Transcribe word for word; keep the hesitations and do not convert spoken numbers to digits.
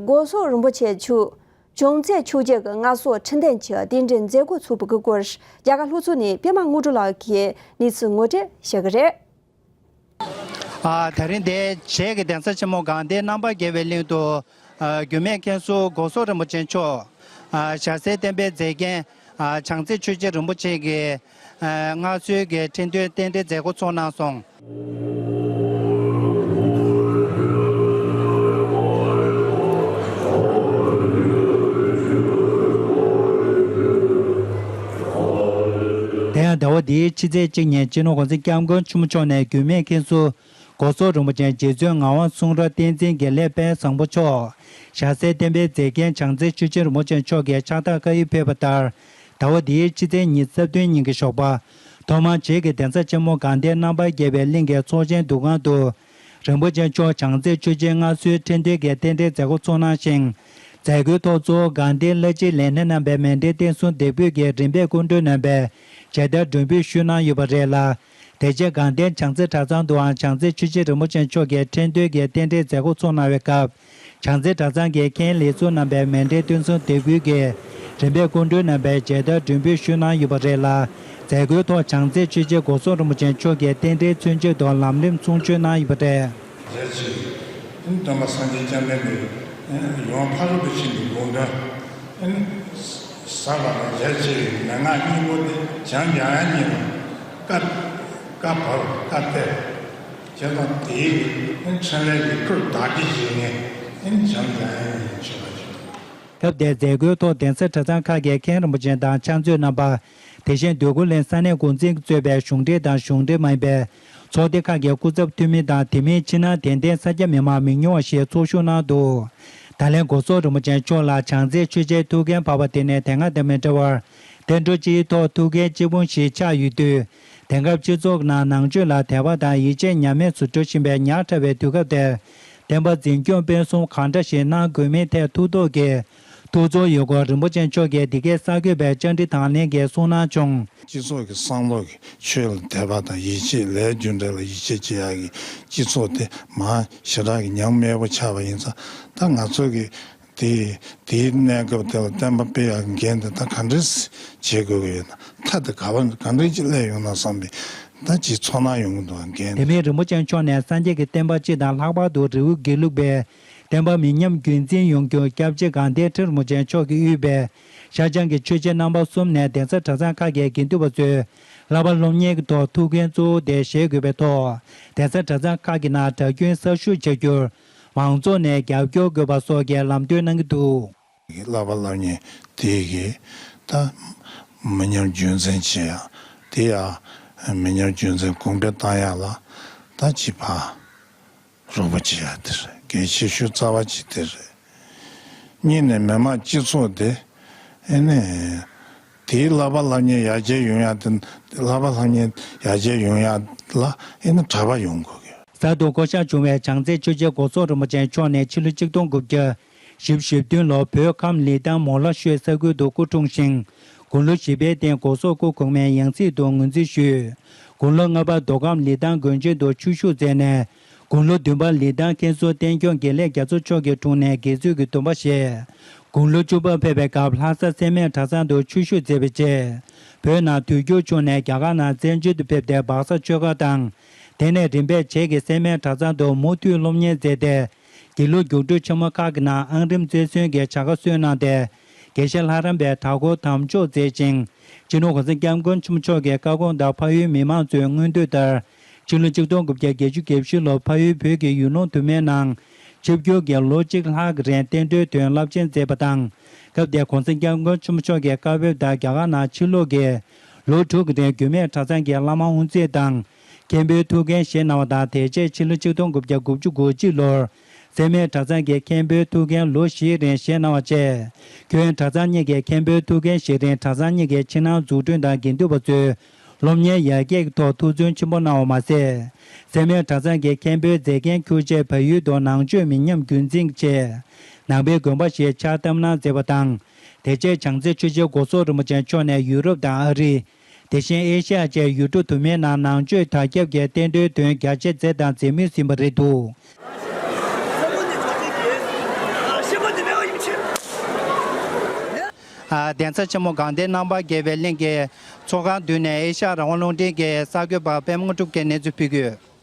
སྒོ་སོག་རིན་པོ་ཆེ་མཆོག་བྱང་རྩེ་ཆོས་རྗེ་གི་མངའ་གསོལ་ཁྲི་འདོན་གྱི་རྟེན་འབྲེལ་མཛད་སྒོ་ཚོགས་པ་གི་སྐོར་རྒྱ་གར་ལྷོ་ཕྱོགས་ནས་པད་མ་དངོས་གྲུབ་ལགས་ཀྱིས་གནས་ཚུལ་ངོ་སྤྲོད་བྱེད་ཀྱི་རེད། ཨ། དེ་རིང་འདིར་བྱེས་ཀྱི་གདན་ས་ཆེན་མོ་དགའ་ལྡན་རྣམ་པར་རྒྱལ་བའི་གླིང་དུ། ཨ། རྒྱུད་སྨད་མཁན་ཟུར་སྒོ་སོག་རིན་པོ་ཆེ་མཆོག་ཨ། ཞྭ་སེར་བསྟན་པའི་མཛེས་རྒྱན། ཨ། བྱང་རྩེ་ཆོས་རྗེ་རིན་པོ་ཆེ་གི་ཨ། མངའ་གསོལ་གྱི་ཁྲི་འདོན་རྟེན་འབྲེལ་མཛད་སྒོ་ཚོགས་གནང་སོང་། དེ་ཡང་ཟླ་བ་འདིའི་ཕྱི་ཚེས་གཅིག་ཉིན་སྤྱི་ནོར་༸གོང་ས་༸སྐྱབས་མགོན་ཆེན་པོ་མཆོག་ནས་རྒྱུད་སྨད་མཁན་ཟུར་སྒོ་སོག་རིན་པོ་ཆེ་རྗེ་བཙུན་ངག་དབང་གསུང་རབ་བསྟན་འཛིན་དགེ་ལེགས་དཔལ་བཟང་པོ་མཆོག་ཞྭ་སེར་བསྟན་པའི་མཛེས་རྒྱན་བྱང་རྩེ་ཆོས་རྗེ་རིན་པོ་ཆེ་མཆོག་གི་ཕྱག་རྟགས་བཀའ་ཡིག་ཕུལ་བ་ལྟར། ཟླ་བ་འདིའི་ཕྱི་ཚེས་ཉི་ཤུ་རྩ་བདུན་ཉིན་གྱི་ཞོགས་པ། ཐོག་མར་བྱེས་ཀྱི་གདན་ས་ཆེན་མོ་དགའ་ལྡན་རྣམ་པར་རྒྱལ་བའི་གླིང་གི་ཚོགས་ཆེན་འདུ་ཁང་དུ། རིན་པོ་ཆེ་མཆོག་བྱང་རྩེ་ཆོས་རྗེ་མངའ་གསོལ་ཁྲི་འདོན་གྱི་རྟེན་འབྲེལ་མཛད་སྒོ་ཚོགས་གནང་ཞིང་། མཛད་སྒོའི་ཐོག་གཙོ་བོ་དགའ་ལྡན་བླ་སྤྱིའི་ལས་སྣེ་རྣམ་པས་མཎྜལ་རྟེན་གསུམ་འདེགས་འབུལ་གྱིས་རིམ་པས་སྐུ་མགྲོན་རྣམ་པས་མཇལ་དར་སྒྲོན་འབུལ་ཞུས་གནང་ཡོད་པ་རེད་ལ། དེ་རྗེས་དགའ་ལྡན་བྱང་རྩེ་གྲྭ་ཚང་དུའང་བྱང་རྩེ་ཆོས་རྗེ་རིན་པོ་ཆེ་མཆོག་གི་ཁྲི་འདོན་གྱི་རྟེན་འབྲེལ་མཛད་སྒོ་ཚོགས་གནང་བའི་སྐབས། བྱང་རྩེ་གྲྭ་ཚང་གི་མཁན་ལས་ཟུར་རྣམ་པས་མཎྜལ་རྟེན་གསུམ་འདེགས་འབུལ་གྱིས་རིམ་པས་སྐུ་མགྲོན་རྣམ་པས་མཇལ་དར་སྒྲོན་འབུལ་ཞུས་གནང་ཡོད་པ་རེད་ལ། མཛད་སྒོའི་ཐོག་བྱང་རྩེ་ཆོས་རྗེ་སྒོ་སོག་རིན་པོ་ཆེ་མཆོག་གིས་རྟེན་འབྲེལ་མཚོན་བྱེད་དུ་ལམ་རིམ་གསུང་ཆོས་གནང་ཡོད་པ་རེད། རྗེ་ཆེ། སྟོན་པ་སངས་རྒྱས་བཅོམ་ལྡན་འདས་ཡུམ་ཕ་རོལ་ཏུ་ཕྱིན་པའི་དགོངས་དོན་ཟབ་པ་དང་རྒྱ་ཆེ་བའི་མན་ངག་སྙིང་པོ་དེ་བྱམས་སྦྱང་ཡག་གཉིས་ལ་བཀའ་བཀའ་བབས་བཀའ་གཏད། བྱས་ཙང་དེའི་འཕྲིན་ལས་ཀྱི་སྐུར་བདག་གིས་བཞེས་ནས་བྱམས་སྦྱང་ཡག་གཉིས་མཆོད་པ་བྱུང་། སྐབས་དེར་མཛད་སྒོའི་ཐོག་གདན་ས་གྲྭ་ཚང་ཁག་གི་མཁན་རིན་པོ་ཆེ་དང་ཕྱག་མཛོད་རྣམ་པ། དེ་བཞིན་འདོད་རྒུ་གླིང་ས་གནས་འགོ་འཛིན་གྱིས་གཙོས་པའི་གཞུང་འབྲེལ་དང་གཞུང་འབྲེལ་མ་ཡིན་པའི་ཚོགས་སྡེ་ཁག་གི་སྐུ་ཚབ་འཐུས་མི་དང་དེ་མིན་ཕྱི་ནང་དད་ལྡན་ས་སྐྱ་མི་མང་མི་ཉུང་བ་ཞིག་ཚོགས་ཞུགས་གནང་འདུག། ད་ལན་སྒོ་སོག་རིན་པོ་ཆེ་མཆོག་ལ་བྱང་རྩེ་ཆོས་རྗེའི་ཐུགས་འགན་ཕོག་པ་དེ་ནི་དེ་སྔ་དང་མི་འདྲ་བར། བསྟན་འགྲོ་སྤྱིའི་ཐོག་ཐུགས་འགན་ལྕི་བོ་ཞིག་ཆགས་ཡོད་དུས། དེང་སྐབས་སྤྱི་ཚོགས་ནང་ནང་ཆོས་ལ་དད་པ་དང་ཡིད་ཆེས་ཉམས་དམས་སུ་འགྲོ་བཞིན་པའི་ཉག་ཕྲ་བའི་དུས་སྐབས་དེར། བསྟན་པ་འཛིན་སྐྱོང་སྤེལ་གསུམ་གང་འདྲ་ཞིག་གནང་དགོས་མིན་ཐད་ཐུགས་དོགས་ཀྱིས། ཐུགས་ཚོར་ཡོད་སྐོར་རིན་པོ་ཆེ་མཆོག་གིས་འདི་གའི་གསར་འགོད་པའི་བཅར་འདྲི་དང་ལེན་གྱི་གསུང་གནང་བྱུང་། སྤྱི་ཚོགས་ཀྱི་བསམ་བློ་གི་ཆོས་ལ་དད་པ་དང་ཡིད་ཆེས་ལས་རྒྱུ་འབྲས་ལ་ཡིད་ཆེས་བྱེད་ཡག་གི་སྤྱི་ཚོགས་དེ་མ་ཞེ་དྲག་གི་ཉམས་དམས་པོ་ཆགས་པ་ཡིན་ཙང་། ད་ང་ཚོ་གི་དེ་དེའི་གནས་སྐབས་དེ་ལ་བསྟན་པ་སྤེལ་ཡག་གི་འགན་དེ་ད་ག་འདྲས་བྱེད་དགོས་ཀྱི་ཡོད་ན། མཐའ་དེ་ག་བ་ག་འདྲས་ཅིག་སླེབས་ཡོང་ན་བསམ་པའི་ད་ཅིག་ཚོར་སྣང་ཡོང་གི་འདུག་འགན་དེ། དེ་མིན་རིན་པོ་ཆེ་མཆོག་ནས་སངས་རྒྱས་ཀྱི་བསྟན་པ་སྤྱི་དང་ལྷག་པར་དུ་རི་བོ་དགེ་ལུགས་པའི་བསྟན་པ་མི་ཉམས་རྒྱུན་འཛིན་ཡོང་རྒྱུར་སྐྱབས་རྗེ་དགའ་ལྡན་ཁྲི་རིན་པོ་ཆེ་མཆོག་གིས་དབུས་པའི་ཤར་བྱང་གི་ཆོས་རྗེ་རྣམ་པ་གསུམ་ནས་གདན་ས་གྲྭ་ཚང་ཁག་གི་དགེ་འདུན་པ་ཚོས་བསླབ་པ་སློབ་གཉེར་གྱི་ཐོག་ཐུགས་འགན་གཙོ་བོ་དེ་བཞེས་དགོས་པའི་ཐོག་གདན་ས་གྲྭ་ཚང་ཁག་གི་ནང་གྲྭ་རྒྱུན་གསར་ཞུགས་བྱ་རྒྱུར་མང་ཚོགས་ནས་རྒྱབ་སྐྱོར་དགོས་པ་སོགས་ཀྱི་ལམ་སྟོན་གནང་གི་འདུག། བསླབ་པ་སློབ་གཉེར་དེ་གི་ད་མི་ཉམས་རྒྱུན་འཛིན་བྱེད་ཡག་དེ་ཡང་མི་ཉམས་རྒྱུན་འཛིན་གོང་འཕེལ་བཏང་ཡག་ལ་ད་ཅིག་ཕར་རོགས་པ་བྱེད་ཡག་དེ་རེད། གལ་ཆེ་ཤོས་རྩ་བ་གཅིག་དེ་རེད། གཉིས་ནས་མི་དམངས་སྤྱི་ཚོགས་དེ་ཨེ་ནས་དེའི་བསླབ་པ་སློབ་གཉེར་ཡར་རྒྱས་ཡོང་ཡག་དེ་བསླབ་པ་སློབ་གཉེར་ཡར་རྒྱས་ཡོང་ཡག་ལ་ཨེ་ནས་གྲྭ་པ་ཡོང་དགོས་གི། གསར་དུ་བསྐོ་གཞག་བྱུང་བའི་བྱང་རྩེ་ཆོས་རྗེ་སྒོ་སོག་རིན་པོ་ཆེ་མཆོག་ནས་ཕྱི་ལོ་ཆིག་སྟོང་དགུ་བརྒྱ་བཞི་བཅུ་ཞེ་བདུན་ལོར་བོད་ཁམས་ལི་ཐང་མོ་ལ་ཤོད་ས་ཁུལ་དུ་སྐུ་འཁྲུངས་ཤིང་། དགུང་ལོ་བཞི་པའི་སྟེང་སྒོ་སོག་སྐུ་གོང་མའི་ཡང་སྲིད་དུ་ངོས་འཛིན་ཞུས། དགུང་ལོ་ལྔ་པར་མདོ་ཁམས་ལི་ཐང་དགོན་ཆེན་དུ་ཆོས་ཞུགས་མཛད་ནས། དགུང་ལོ་བདུན་པར་ལི་ཐང་མཁན་ཟུར་བསྟན་སྐྱོང་དགེ་ལེགས་རྒྱ་མཚོ་མཆོག་གི་དྲུང་ནས་དགེ་ཚུལ་གྱི་སྡོམ་པ་བཞེས། དགུང་ལོ་བཅུ་པར་ཕེབས་པའི་སྐབས་ལྷ་ས་སེར་སྨད་གྲྭ་ཚང་དུ་ཆོས་ཞུགས་མཛད་པའི་རྗེས། བོད་ནང་དུས་འགྱུར་བྱུང་ནས་རྒྱ་གར་ནང་བཙན་བྱོལ་དུ་ཕེབས་ཏེ་སྦག་ས་ཆོས་སྒར་དང་། དེ་ནས་རིམ་པས་བྱེས་ཀྱི་སེར་སྨད་གྲྭ་ཚང་དུ་མུ་མཐུད་སློབ་གཉེར་མཛད་དེ། དགེ་ལུགས་རྒྱུགས་སྤྲོད་ཆེན་མོ་ཁག་གི་ནང་ཨང་རིམ་རྩེར་སོན་གྱི་བྱ་དགའ་སོན་གནང་སྟེ། དགེ་བཤེས་ལྷ་རམས་པའི་གྲྭ་སྐོར་དམ་འཇོག་མཛད་ཅིང་། སྤྱི་ནོར་༸གོང་ས་༸སྐྱབས་མགོན་ཆེན་པོ་མཆོག་གི་བཀའ་དགོངས་ལྟར་ཕ་ཡུལ་མི་མང་ཚོའི་མངོན་འདོད་ལྟར། ཕྱི་ལོ་ཆིག་སྟོང་དགུ་བརྒྱ་བརྒྱད་ཅུ་གྱ་བཞི་ལོར་ཕ་ཡུལ་བོད་ཀྱི་ཡུལ་ལུང་དུ་མའི་ནང་ཆིབས་བསྒྱུར་གྱིས་ལོ་གཅིག་ལྷག་གི་རིང་བསྟན་འགྲོའི་དོན་རླབས་ཆེན་མཛད་པ་དང་། སྐབས་དེར་༸གོང་ས་༸སྐྱབས་མགོན་ཆེན་པོ་མཆོག་གི་བཀའ་ཕེབས་ལྟར་རྒྱ་གར་ནང་ཕྱིར་ལོག་གིས། ལོ་དྲུག་གི་རིང་རྒྱུད་སྨད་གྲྭ་ཚང་གི་བླ་མ་དབུ་འཛིན་དང་། མཁན་པོའི་ཐུགས་འགན་བཞེས་གནང་བ་དང་། དེ་རྗེས་ཕྱི་ལོ་ཆིག་སྟོང་དགུ་བརྒྱ་དགུ་བཅུ་གོ་གཅིག་ལོར་སེར་སྨད་གྲྭ་ཚང་གི་མཁན་པོའི་ཐུགས་འགན་ལོ་བཞིའི་རིང་བཞེས་གནང་བ་བཅས། ཁྱོན་གྲྭ་ཚང་གཉིས་ཀྱི་མཁན་པོའི་ཐུགས་འགན་བཞེས་རིང་གྲྭ་ཚང་གཉིས་ཀྱི་ཕྱི་ནང་འཛུགས་སྐྲུན་དང་དགེ་འདུན་པ་ཚོས་སློབ་གཉེར་ཡར་རྒྱས་ཀྱི་ཐོག་ཐུགས་བརྩོན་ཆེན་པོ་གནང་བ་མ་ཟད། སེར་སྨད་གྲྭ་ཚང་གི་མཁན་པོའི་མཛད་འགན་འཁུར་རྗེས་བལ་ཡུལ་དུ་ནང་ཆོས་མི་ཉམས་རྒྱུན་འཛིན་གྱི་ཆེད། ནང་པའི་དགོན་པ་ཞིག་ཕྱག་བཏབ་གནང་མཛད་པ་དང་། དེ་རྗེས་བྱང་རྩེ་ཆོས་རྗེ་སྒོ་སོག་རིན་པོ་ཆེ་མཆོག་ནས་ཡུ་རོབ་དང་ཨ་རི། དེ་བཞིན་ཨེ་ཤ་ཡ་བཅས་ཡུལ་གྲུ་དུ་མའི་ནང་ནང་ཆོས་དར་ཁྱབ་ཀྱི་བསྟན་འགྲོའི་དོན་རྒྱ་ཆེ་མཛད་དང་མཛད་མུས་ཟིན་པ་རེད་འདུག། ཨ། གདན་ས་ཆེན་མོ་དགའ་ལྡན་རྣམ་པར་རྒྱལ་བའི་གླིང་གི་ཚོགས་ཁང་མདུན་ནས་ཨེ་ཤ་ཡ་རང་དབང་རླུང་འཕྲིན་གྱི་གསར་འགོད་པ་པད་མ་དངོས་གྲུབ་ཀྱིས་གནས་ཚུལ་ཕུལ་གྱི་ཡོད།